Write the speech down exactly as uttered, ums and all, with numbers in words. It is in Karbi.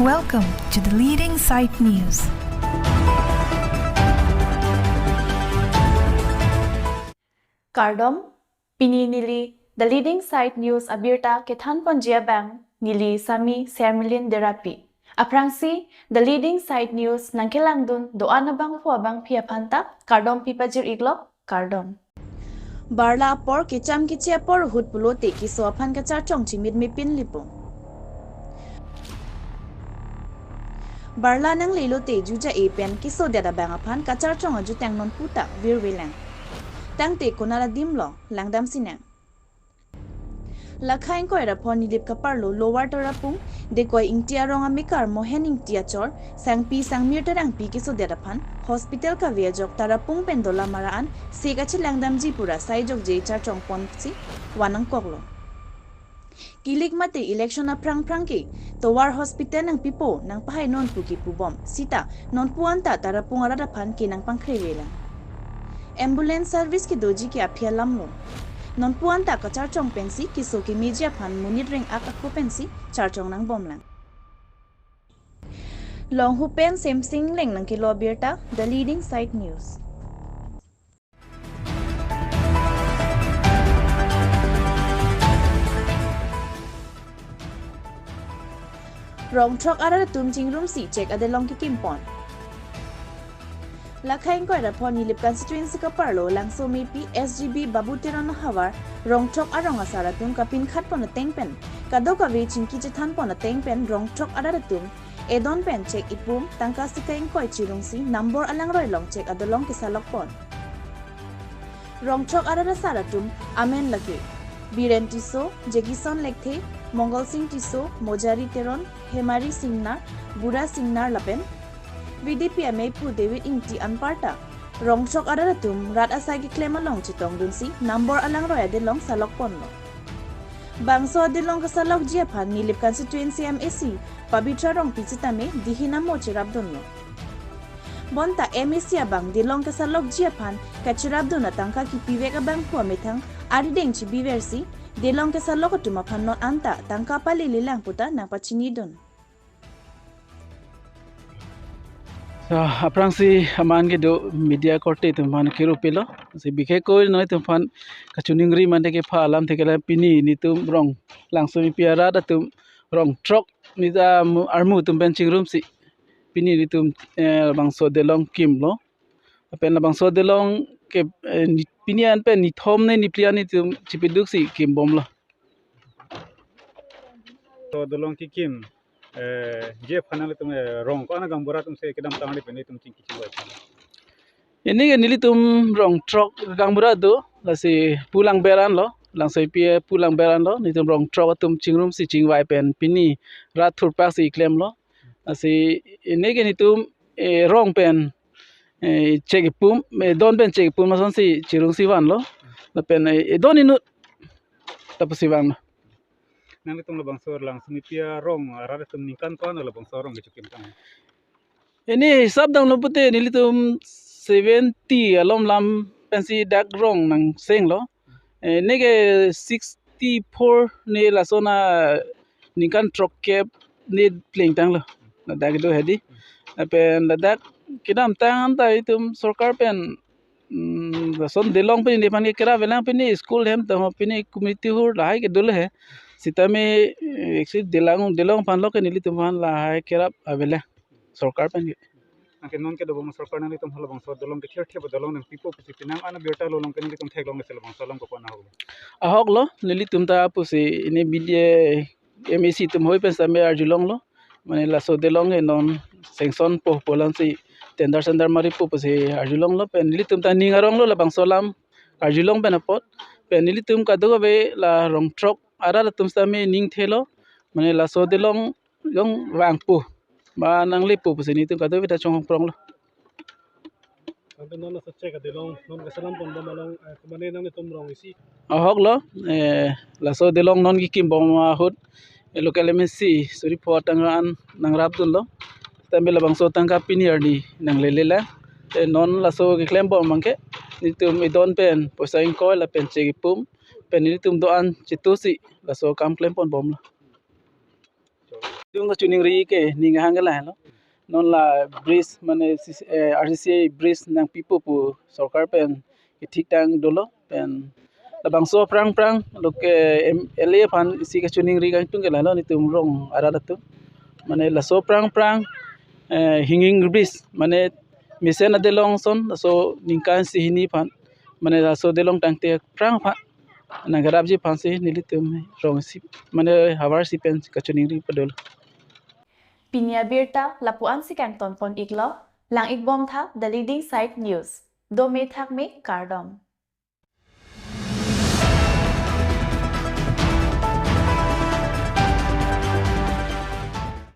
Welcome to the Leading Site News. Kardom, pini neli The Leading Site News abirta kethanponji abang neli Sami Sermilin Derapi. Aphrangsi The Leading Site News nangkelangdun do-an abangphu abangphi aphanta kardom pipajir-iklo, kardom. Barla apor kecham keche apor ahut pulote keso aphan kacharchong chimit mepin lipong. Barla nanglelote juja-e pen kesodet abang aphan kacharchong ajutang nonputa virvelang. Tangte konat adimlo, langdamsinang. Lakha ingkoi ra pho Nilip kaparlo Lower Tarapung, Dekoi Ingti arong amekar Mohen Ingti achor Sangpi Sangmir Terangpi kesodet aphan hospital kave ajok Tarapung pen Dolamara an sek achelangdamji pura sai jokje charchongponsi van nangkoklo. Kilik mate election aphrang phrang ke tovar hospital nangpipo nangpahai non pu kepubom sita nonpu anta Tarapung arat aphan ke nangpangkrevelang. Ambulance service kedoji ke aphi alamlo. Nonpu anta kacharchong pensi keso kemeji aphan monit reng-ak ako pensi charchong nangbomlang. Longhu pen Semsing Engleng nangkelo abirta, The Leading Site News. Rong throk arat atum chingrumsi chek adelong kekimpon. Lakha ingkoi ra pho Nilip constituency kaparlo Langsomepi S G B Babu Teron ahavar rong throk arong asar atum kapinkhatpon ateng pen kadokave chingki chethanpon ateng pen rong throk arat atum edon pen chek ipum tangka sika ingkoi chirungsi Nambor alangroi along chek adelong kesalokpon. Rong throk arat asar atum amen lake Biren Tisso, Jekison Lekthe, Mongol Sing Tisso, Mojari Teron, Hemari Singnar, Bura Singnar lapen V D P ameipu David Ingti anparta rong throk arat atum rat asai keklem along chetongdunsi Nambor alangroi adelong salokponlo. Bangso adelong kasalokji aphan Nilip constituency M A C Pabitra Rongpi sitame dihin amo cherapdunlo. Bonta M A C abang delong kasalokji aphan kacherapdun atangka kipivek abangphu amethang arideng chibiversi delong kasalok atum aphan non anta tangka palelelang puta nangpachinidun. So, aphrangsi aman kedo media korte atum aphan kiru pilo. Si bikhe koi nangtum aphan kachiningri mande kepha alam thekela pini nelitum rong Langsomepi arat atum rong throk nita mu-, armu atum pen chingrumsi pini nelitum, eh, bangso adelong kimlo. Lapen labangso adelong ke, eh, ni-, pini an pen nithom ne niphli an nelitum chipiduksi kimbomlo. So adelong kekim, eh, je aphan nangtum, eh, rong ko-an gaonbura atum si kedamtang ari pen nelitum chingki chingvai. Pini ke nelitum rong throk gaonbura do, lasi pu Langber anlo, Langsomepi pu Langber anlo, nelitum rong throk atum chingrumsi chingvai pen pini rat thurpaksi klemlo. Lasi pini ke nelitum, eh, rong pen, eh, chek ipum, eh, edon pen chek ipum asonsi chirungsi vanlo. Lapen, eh, edon inut ta pusi vanlo. Nangtum labangso Langsomepi arong arat atum ningkan ko-an labangso arong kechokim tang? Pini hisap damlo pute nelitum seventy alom lam pensi dak rong nangsenglo. Eh, pini ke sixty-four ne lason aningkan throkkep ne plengtanglo. Ladak do hedi. Lapen ladak kedamtang anta itum sorkar pen, mm, lason delong pini nephan ke kerap avelang pini school hem tong pini community hall lahai ke dolo he. Sitame, eh, actually delong, delong aphan lo ke nelitum aphan lahai kerap avelang sorkar pen ke. Anke non kedobom sorkar nanglitum halabangso adelong kethir thep adelong nangpipo pusi penang an abirta lo along ke nelitum theklongle si labangso alam ko-an ahok? Ahoklo, nelitum ta pusi pini B D A M A C atum hoi pen sitame arjulonglo. Mane laso adelong ke non sanction po pulang si tender sender maripo pusi arjulonglo pen nelitum ta ning aronglo labangso alam arjulong pen apot. Pen nelitum kadokave la rong throk arat atum sitame ning thelo. Mane laso adelong jong vangpo ba nanglepo pusi nelitum kadokave ta chonghong pronglo. Anke non laso chek adelong non kasalam ponbom along, eh, komatne nanglitum rong isi? Ahoklo, eh, laso adelong non kekimbom ahut, eh, local M A C suri pho tangka an nangrapdunlo. Sitame labangso tangka pini arni nanglelelang. Eh, non laso keklembom abangke nelitum edon pen poisa ingkoi lapen chek ipum pen nelitum do-an chetosi laso akam klemponbomlo. Nelitum kachiningri ke ning hang ke lahelo. Non la bridge mane C C, eh, R C C bridge nangpipo pu sorkar pen kethik tang dolo pen labangso aphrang aphrang lo ke M L A aphan isi kachiningri kangtung ke lahelo nelitum rong arat atum. Mane laso aphrang aphrang, eh, hanging bridge mane mesen adelong ason laso ningkan isi hini aphan mane laso adelong tangte aphrang aphan nangkarapji aphansi nelitum rong isi mane havar isi pen kachiningri padolo. Pini abirta lapu-ansi kangtonpon iklo, lang-ikbom tha The Leading Side News. Dome thakme, kardom.